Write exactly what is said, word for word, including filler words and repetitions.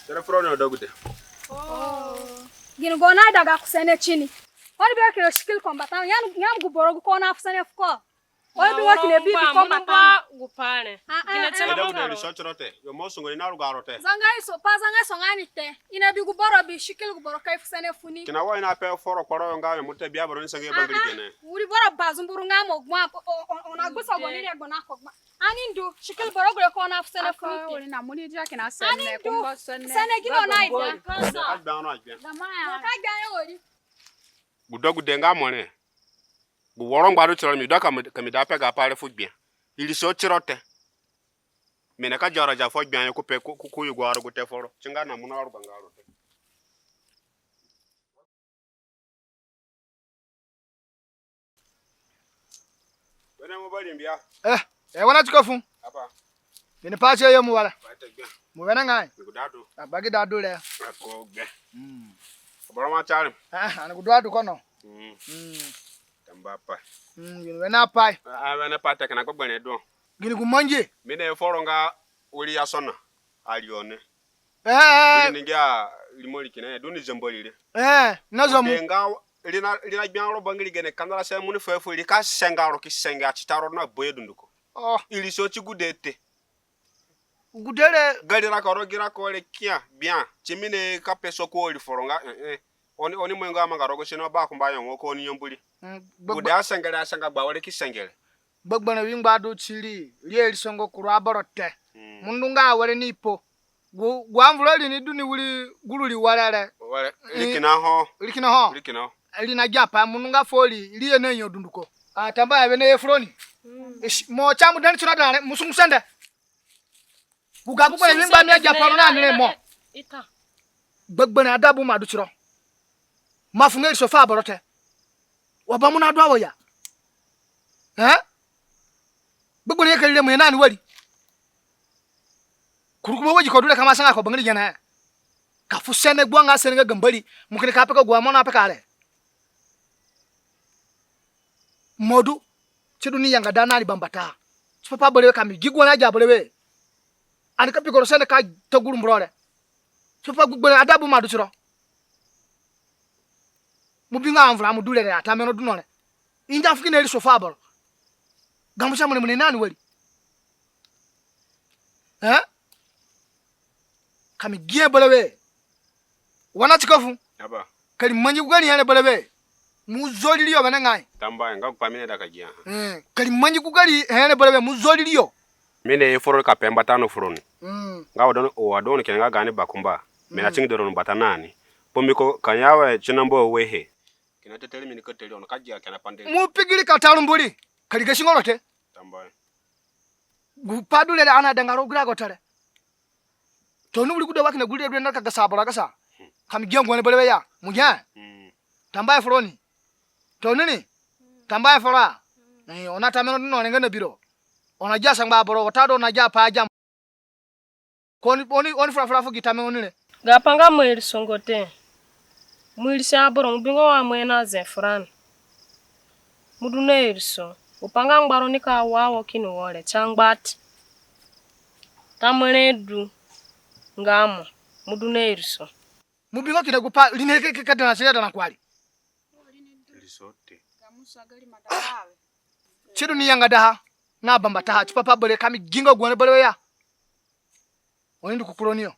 Tera furoni odegude. Oh. Gini gu na ida ga ku sene tini. Oni bi kina shikil kombata. Nyan, nyan gu boro gu ko na fu sene fuko. Oni bi kina bibi kombata. Gu pa re. Ah, ah, gini ah. Tena odegude iri so tiro te. Yo mo sungo ni na ruga ro te. Zanga iso pa zanga iso nga ni te. I na bi gu boro bi shikil gu boro ka i fu sene funi. Kina wa i na pe foro kporo yo nga yo mo te bia boro ni senge bangiri gene. Wiri boro bazumburu nga mo gba o, o, o, o na gbusa goni re gona ko gba. Ani ndu, shikil boro gure ko na fu sene funi te. Wiri na muni dia kina sene, ani ndu, kumba sene. Sene gino na ida. Ka gba no agbia. Ka gba yo wori. Gu degude nga mo re. Gu woro ngba du tiro mi du ka mi, ka mi da pe ga pa re fu gbia. Iri so tiro te. Mi na ka jara ja fo gbia yo ku pe ku, ku, ku yugo arugute foro. Ti nga na mo na ruga nga ro te. Wene mo bari mbia. Eh, eh, wana tiko fu. Apa. Gini pa tie yo mo wala. Mo wene ngai. Ni gu dadu. Abagi dadu re. Ako gbe. Mm. Aboro ma tari. Ah, ani gu dadu kono. Mm. Mm. Tamba pa. Mm, gini wene apai. Ah, wene pa te kina gbegbere du. Gini gu mangi. Mi na foro nga wiri ya sona. Ari one. Eh, eh. Ri ni ngia rimo ri kina ya du ni zambori re. Eh, na zamu. Ri nga ri na, ri na gbia ro bangiri gene kandara se mo ni fu fu ri ka senga ro ki senga tita ro na boye dunduko. Oh. Iri so ti gude te. Gude re. Gari raka ro gira ko re kia bia. Ti mi na ka pe so ko ri foro nga, eh, eh. Oni, oni mo nga manga rogo sino ba kumba yo ngo ko ni yamburi. Mm, gbegbe- Gude asengere asenga gba were ki sengere. Gbegberẽ wi ngba du ti ri, ri eri songo kuru aboro te. Mm. Mo ndu nga were ni po. Gu, gu anvuro ri ni du ni wiri guru ri were re. Were, mm, ri kina ho. Ri kina ho. Ri kina ho. Ri na gia pa mo ndu nga fo ri, ri ye na yo dunduko. A tamba ya wene ye furoni. Mm. Ish, mo cha mo dani tiro dare, mo sungu sende. Gu ga gbegberẽ wi ngba mi agia pa ro na ni re mo. Ita. Gbegberẽ adabu ma du tiro. Ma fu nga iri so fu aboro te. Wa ba mo na du awa ya. Eh? Gbegberẽ ye ka ri re mo ye na ni wari. Kuru ku mo wagi ko du re ka ma sanga ko bangiri gene. Ka fu sene gbua nga sene nga ga Mbori. Mo kini ka peka gu wa mo na peka re. Mo du, ti du ni yangada na ni bambata. Tipa pa berewe ka mi gi gu wa na agia berewe. Ani ka piko ro sende ka ta guru mburo re. Tipa pa gbegberẽ adabu ma du tiro. Mo bi nga anvura mo du re re ata meno du no re. Inda fu kina iri so fu aboro. Ga mo sa mene mene na ni wari. Eh? Ka mi gi he berewe. Wa na tiko fu. Aba. Ka ri mangi gu gari he re berewe. Mo zori ri yo wenengai. Tamba nga gu pa mi na ida ka gia. Eh, ka ri mangi gu gari he re berewe mo zori ri yo. Mi na ye foro ka pe mbata no furoni. Mm. Nga wa du ni, wa du ni kina nga gaani bakumba. Mi na, mm, tingi doro ni mbata na ni. Mbiko ka ya we ti na mbo we he. Kina teteri mi ni ka teri ono ka gia kina pande. Mo pigiri ka taru mburi. Ka ri gasi ngoro te. Tamba. Gu pa du re re ana danga ro gu rago te re. Toni wiri gude wa kina gu re du re na ka gasa aboro agasa. Ka mi gia gu wa ni berewe ya. Mo gia. Mm. Tambuahe furoni. Toni ni. Tambuahe fura. Eh, oni ata meno du no re nga na biro. Oni agia sangba aboro, watadu oni agia pa agia. Ka oni, oni, oni fura fura fu gi ta meno ni re. Ga pa nga mo iriso nga te. Mo irisi aboro mo bi nga wa mo ye na ze furani. Mo du na iriso. Gu pa nga ngbaro nika wa wo kini wo re, ti angba ti. Tambuahe du nga mo, mo du na iriso. Mo bi nga kina gu pa, ri ni ke, ke, ke dana sire dana kuari. Iriso te. Ti du ni yangadaha, na bambataha, tipa pa berewe ka mi gi nga gu wa ni berewe ya. Oni ndu ku kuroni yo.